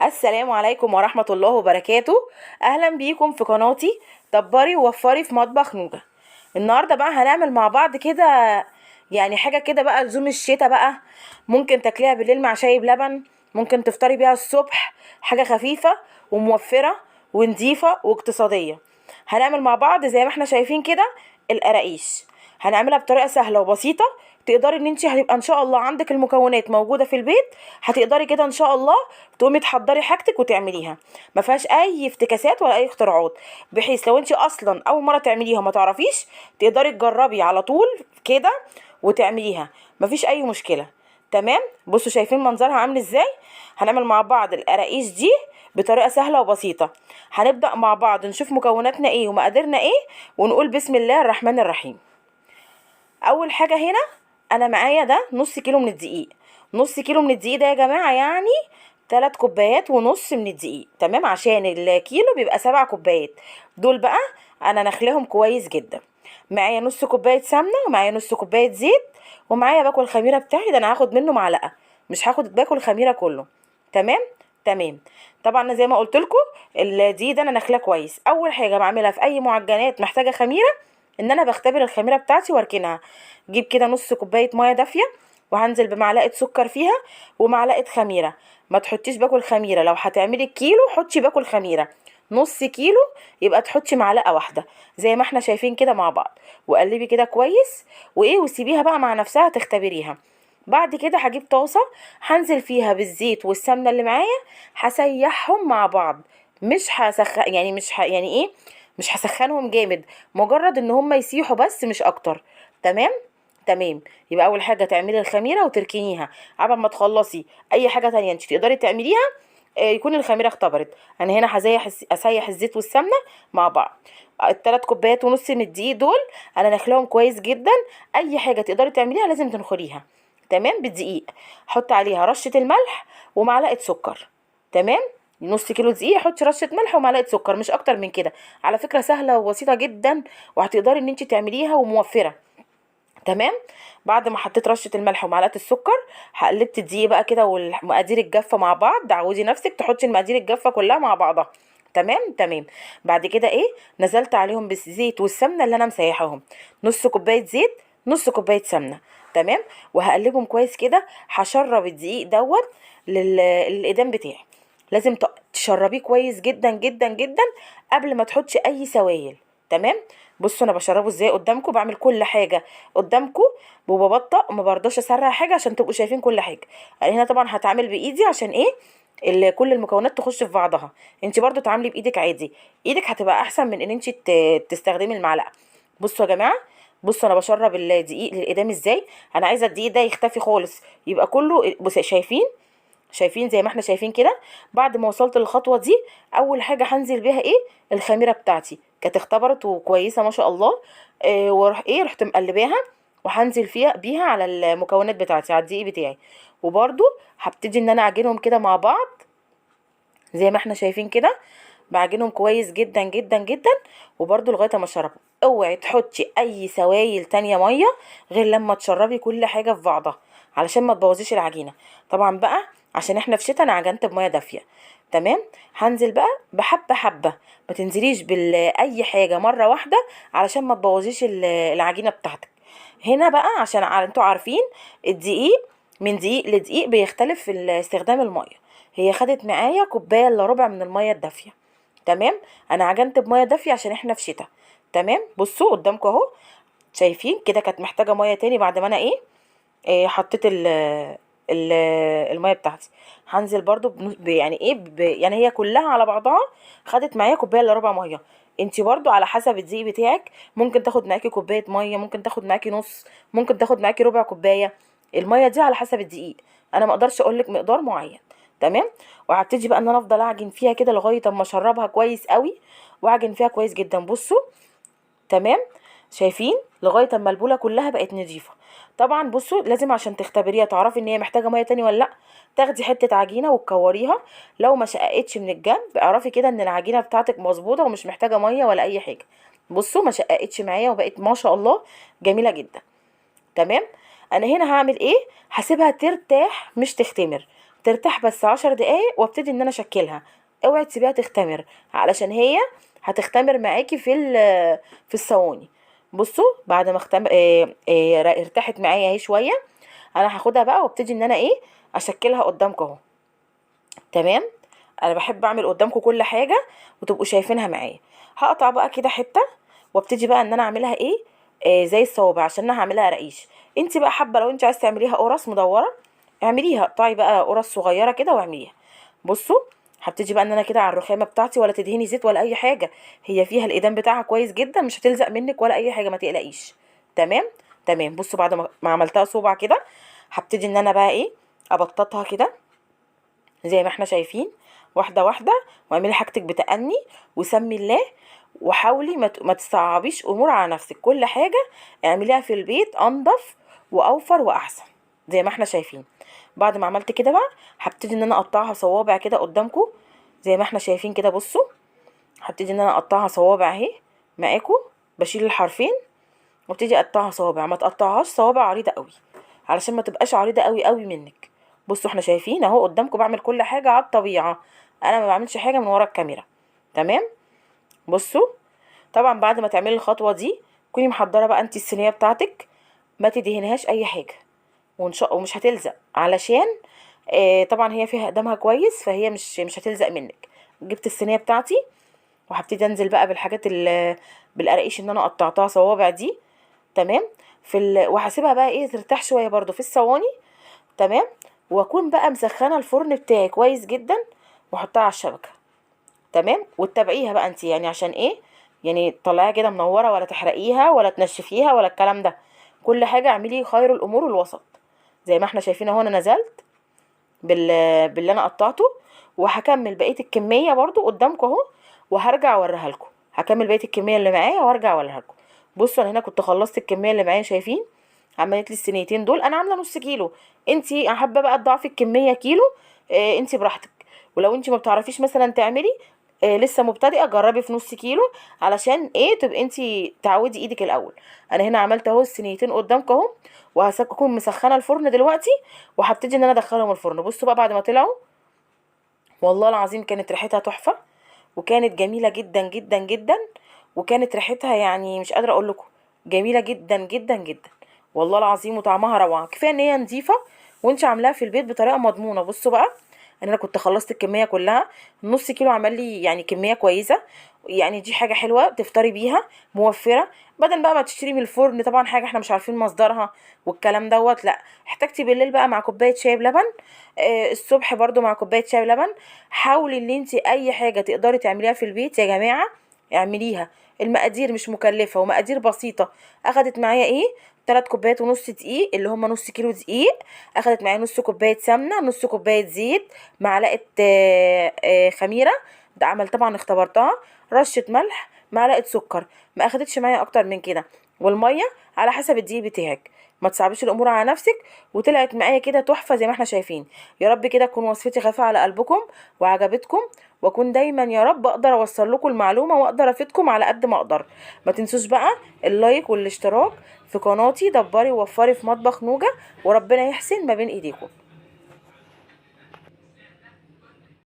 السلام عليكم ورحمة الله وبركاته. اهلا بيكم في قناتي دبري ووفري في مطبخ نوجة. النهاردة بقى هنعمل مع بعض كده يعني حاجة كده بقى لزوم الشتا بقى، ممكن تاكليها بالليل مع شاي بلبن، ممكن تفطري بيها الصبح، حاجة خفيفة وموفرة ونظيفة واقتصادية. هنعمل مع بعض زي ما احنا شايفين كده القراقيش، هنعملها بطريقة سهلة وبسيطة. تقدري ان انت هتبقى ان شاء الله عندك المكونات موجودة في البيت، هتقدري كده ان شاء الله تقومي تحضري حاجتك وتعمليها، ما فيهاش اي افتكاسات ولا اي اختراعات، بحيث لو انت اصلا اول مرة تعمليها ما تعرفيش تقدري تجربي على طول كده وتعمليها، مفيش اي مشكلة. تمام، بصوا شايفين منظرها عامل ازاي. هنعمل مع بعض القراقيش دي بطريقة سهلة وبسيطة. هنبدا مع بعض نشوف مكوناتنا ايه ومقاديرنا ايه، ونقول بسم الله الرحمن الرحيم. اول حاجة هنا انا معايا ده نص كيلو من الدقيق. نص كيلو من الدقيق ده يا جماعة يعني 3 كوبايات ونص من الدقيق، تمام، عشان الكيلو بيبقى 7 كوبايات. دول بقى انا نخليهم كويس جدا. معايا نص كوباية سمنه، ومعايا نص كوباية زيت، ومعايا باكل الخميره بتاعي ده انا هاخد منه معلقه، مش هاخد باكل خميره كله. تمام تمام. طبعا زي ما قلت لكم الدقيق ده انا نخلاه كويس. اول حاجة بعملها في اي معجنات محتاجه خميره ان انا بختبر الخميره بتاعتي واركنها. جيب كده نص كوباية مية دافيه، وهنزل بمعلقه سكر فيها ومعلقة خميره. ما تحطيش باكل خميره، لو هتعملي الكيلو حطي باكل خميره، نص كيلو يبقى تحطي معلقه واحدة زي ما احنا شايفين كده مع بعض، وقلبي كده كويس وايه، وسيبيها بقى مع نفسها تختبريها. بعد كده هجيب طاسه هنزل فيها بالزيت والسمنه اللي معايا، هسيحهم مع بعض، مش هسخ يعني مش ه... يعني ايه مش هسخنهم جامد، مجرد ان هم يسيحوا بس مش اكتر. تمام تمام. يبقى اول حاجة تعملي الخميره وتركنيها قبل ما تخلصي اي حاجة تانية انت تقدري تعمليها، يكون الخميره اختبرت. انا هنا اسيح الزيت والسمنه مع بعض. التلات كوبايات ونص من الدقيق دول انا نخليهم كويس جدا. اي حاجة تقدري تعمليها لازم تنخليها، تمام، بالدقيق. حط عليها رشه الملح ومعلقة سكر. تمام، نص كيلو دقيق حطي رشه ملح ومعلقة سكر، مش اكتر من كده. على فكرة سهلة وبسيطة جدا، وهتقدري ان انت تعمليها وموفره. تمام. بعد ما حطيت رشه الملح ومعلقة السكر هقلبت الدقيق بقى كده والمقادير الجافه مع بعض. عودي نفسك تحطي المقادير الجافه كلها مع بعضها. تمام تمام. بعد كده ايه، نزلت عليهم بالزيت والسمنه اللي انا مسيحاهم، نص كوباية زيت نص كوباية سمنه. تمام، وهقلبهم كويس كده. هشرب الدقيق دوت للإدام بتاعي. لازم تشربيه كويس جدا جدا جدا قبل ما تحطي اي سوائل. تمام. بصوا انا بشربه ازاي قدامكم، بعمل كل حاجة قدامكم وببطأ، ما برضاش اسرع حاجة عشان تبقوا شايفين كل حاجة. انا هنا طبعا هتعامل بايدي عشان ايه، كل المكونات تخش في بعضها. انت برضو تعاملي بايدك عادي، ايدك هتبقى احسن من ان انت تستخدمي المعلقة. بصوا يا جماعة، بصوا انا بشرب الدقيق للإدام ازاي. انا عايزه الدقيق ده يختفي خالص، يبقى كله بصوا شايفين، شايفين زي ما احنا شايفين كده. بعد ما وصلت للخطوة دي اول حاجة هنزل بيها ايه، الخميره بتاعتي كانت اختبرت وكويسة ما شاء الله. واروح ايه، رحت مقلباها وهنزل فيها بيها على المكونات بتاعتي على الدقيق بتاعي. وبرده هبتدي ان انا اعجنهم كده مع بعض زي ما احنا شايفين كده، بعجنهم كويس جدا جدا جدا. وبرده لغاية ما اشربهم. اوعي تحطي اي سوائل تانية مية غير لما تشربي كل حاجة في بعضها علشان ما تبوظيش العجينة. طبعا بقى عشان احنا في شتا انا عجنت بميه دافيه. تمام. هنزل بقى بحبه حبه، ما تنزليش باي حاجة مرة واحدة علشان ما تبوظيش العجينة بتاعتك. هنا بقى عشان انتوا عارفين الدقيق من دقيق لدقيق بيختلف في استخدام المية. هي خدت معايا كوباية الا ربع من المية الدافيه. تمام. انا عجنت بميه دافيه عشان احنا في شتا. تمام. بصوا قدامكم اهو، شايفين كده كانت محتاجه مية تاني بعد ما انا ايه، حطيت المية بتاعتي. هنزل برضو يعني ايه، يعني هي كلها على بعضها خدت معايا كوباية الا ربع مية. انتي برضو على حسب الدقيق بتاعك ممكن تاخد معاكي كوباية مية، ممكن تاخد معاكي نص، ممكن تاخد معاكي ربع كوباية. المية دي على حسب الدقيق، انا ما اقدرش اقولك مقدار معين. تمام. وهبتدي بقى ان انا افضل اعجن فيها كده لغاية اما اشربها كويس قوي، واعجن فيها كويس جدا. بصوا تمام، شايفين لغاية اما البوله كلها بقت نظيفة. طبعا بصوا لازم عشان تختبريها تعرفي ان هي محتاجه مية تاني ولا لا، تاخدي حتة عجينه وتكوريها. لو ما شققتش من الجنب اعرفي كده ان العجينة بتاعتك مظبوطة ومش محتاجه مية ولا اي حاجة. بصوا ما شققتش معايا وبقت ما شاء الله جميلة جدا. تمام. انا هنا هعمل ايه، هسيبها ترتاح مش تختمر. ترتاح بس 10 دقايق وابتدي ان انا اشكلها. اوعي تسيبيها تختمر، علشان هي هتختمر معاكي في الصواني. بصوا بعد ما اختم ارتاحت معايا اهي شوية، انا هاخدها بقى وابتدي ان انا ايه اشكلها قدامكم اهو. تمام، انا بحب اعمل قدامكم كل حاجة وتبقوا شايفينها معايا. هقطع بقى كده حتة وابتدي بقى ان انا اعملها ايه، زي الصوابع، عشان انا هعملها رقيش. انت بقى حابة لو انت عايزه تعمليها قرص مدورة اعمليها، اقطعي بقى قرص صغيرة كده واعمليها. بصوا هبتدي بقى ان انا كده على الرخامه بتاعتي، ولا تدهني زيت ولا اي حاجة، هي فيها الايدام بتاعها كويس جدا، مش هتلزق منك ولا اي حاجة، ما تقلقيش. تمام تمام. بصوا بعد ما عملتها صوبع كده، هبتدي ان انا بقى ايه ابططها كده زي ما احنا شايفين، واحدة واحدة، واعملي حاجتك بتأني وسمي الله، وحاولي ما تصعبيش امور على نفسك. كل حاجة اعمليها في البيت انضف واوفر واحسن زي ما احنا شايفين. بعد ما عملت كده بقى هبتدي ان انا اقطعها صوابع كده قدامكم زي ما احنا شايفين كده. بصوا هبتدي ان انا اقطعها صوابع اهي معاكم، بشيل الحرفين وابتدي اقطعها صوابع. ما تقطعهاش صوابع عريضة قوي علشان ما تبقاش عريضة قوي قوي منك. بصوا احنا شايفين اهو قدامكم، بعمل كل حاجة على الطبيعة، انا ما بعملش حاجة من ورا الكاميرا. تمام. بصوا طبعا بعد ما تعملي الخطوة دي كوني محضرة بقى انت الصينية بتاعتك، ما تدهنيهاش اي حاجة وان شاء ومش هتلزق، علشان طبعا هي فيها اقدامها كويس، فهي مش هتلزق منك. جبت الصينية بتاعتي وهبتدي انزل بقى بالحاجات بالقراقيش اللي انا قطعتها صوابع دي. تمام. وهسيبها بقى ايه ترتاح شوية برده في الصواني. تمام. واكون بقى مسخنه الفرن بتاعي كويس جدا واحطها على الشبكة. تمام. وتتابعيها بقى انت، يعني عشان ايه، يعني تطلعيها كده منورة، ولا تحرقيها ولا تنشفيها ولا الكلام ده. كل حاجة اعملي خير الامور الوسط زي ما احنا شايفين اهو. انا نزلت باللي انا قطعته، وهكمل بقية الكمية برده قدامكم اهو، وهرجع اوريها لكم. هكمل بقية الكمية اللي معايا وارجع اوريها لكم. بصوا انا هنا كنت خلصت الكمية اللي معايا، شايفين عملت لي الصينيتين دول. انا عامله نص كيلو، انتي حابة بقى تضاعفي الكمية كيلو، انتي براحتك. ولو انتي ما بتعرفيش مثلا تعملي، لسه مبتدئة، جربي في نص كيلو علشان ايه تبقي انتي تعودي ايدك الاول. انا هنا عملت اهو الصينيتين قدامكم اهو، وهكون مسخنه الفرن دلوقتي وهبتدي ان انا ادخلهم الفرن. بصوا بقى بعد ما طلعوا، والله العظيم كانت ريحتها تحفة، وكانت جميلة جدا جدا جدا، وكانت ريحتها يعني مش قادرة اقول لكم، جميلة جدا جدا جدا والله العظيم، وطعمها روعه. كفاية ان هي نظيفة وانت عاملاها في البيت بطريقة مضمونه. بصوا بقى انا كنت خلصت الكمية كلها، نص كيلو عمل لي يعني كمية كويسة، يعني دي حاجة حلوة تفطري بيها، موفره، بدل بقى ما تشتري من الفرن طبعا حاجة احنا مش عارفين مصدرها والكلام دوت. لا، احتاجتي بالليل بقى مع كوباية شاي بلبن، الصبح برضو مع كوباية شاي بلبن. حاولي ان انت اي حاجة تقدري تعمليها في البيت يا جماعة اعمليها. المقادير مش مكلفة ومقادير بسيطة. اخدت معايا ايه 3 كوبايات ونص دقيق اللي هما نص كيلو دقيق، اخدت معايا نص كوباية سمنه، نص كوباية زيت، معلقه خميره، ده عمل طبعا اختبرتها، رشه ملح، معلقه سكر. ما اخدتش معايا اكتر من كده، والمية على حسب الدقيق بتاعك. ما تصعبيش الامور على نفسك. وطلعت معايا كده تحفة زي ما احنا شايفين. يا رب كده تكون وصفتي خفيفة على قلبكم وعجبتكم، واكون دايما يا رب اقدر اوصل لكم المعلومة واقدر افيدكم على قد ما اقدر. ما تنسوش بقى ال like والاشتراك في قناتي دبري ووفري في مطبخ نوجه، وربنا يحسن ما بين ايديكم.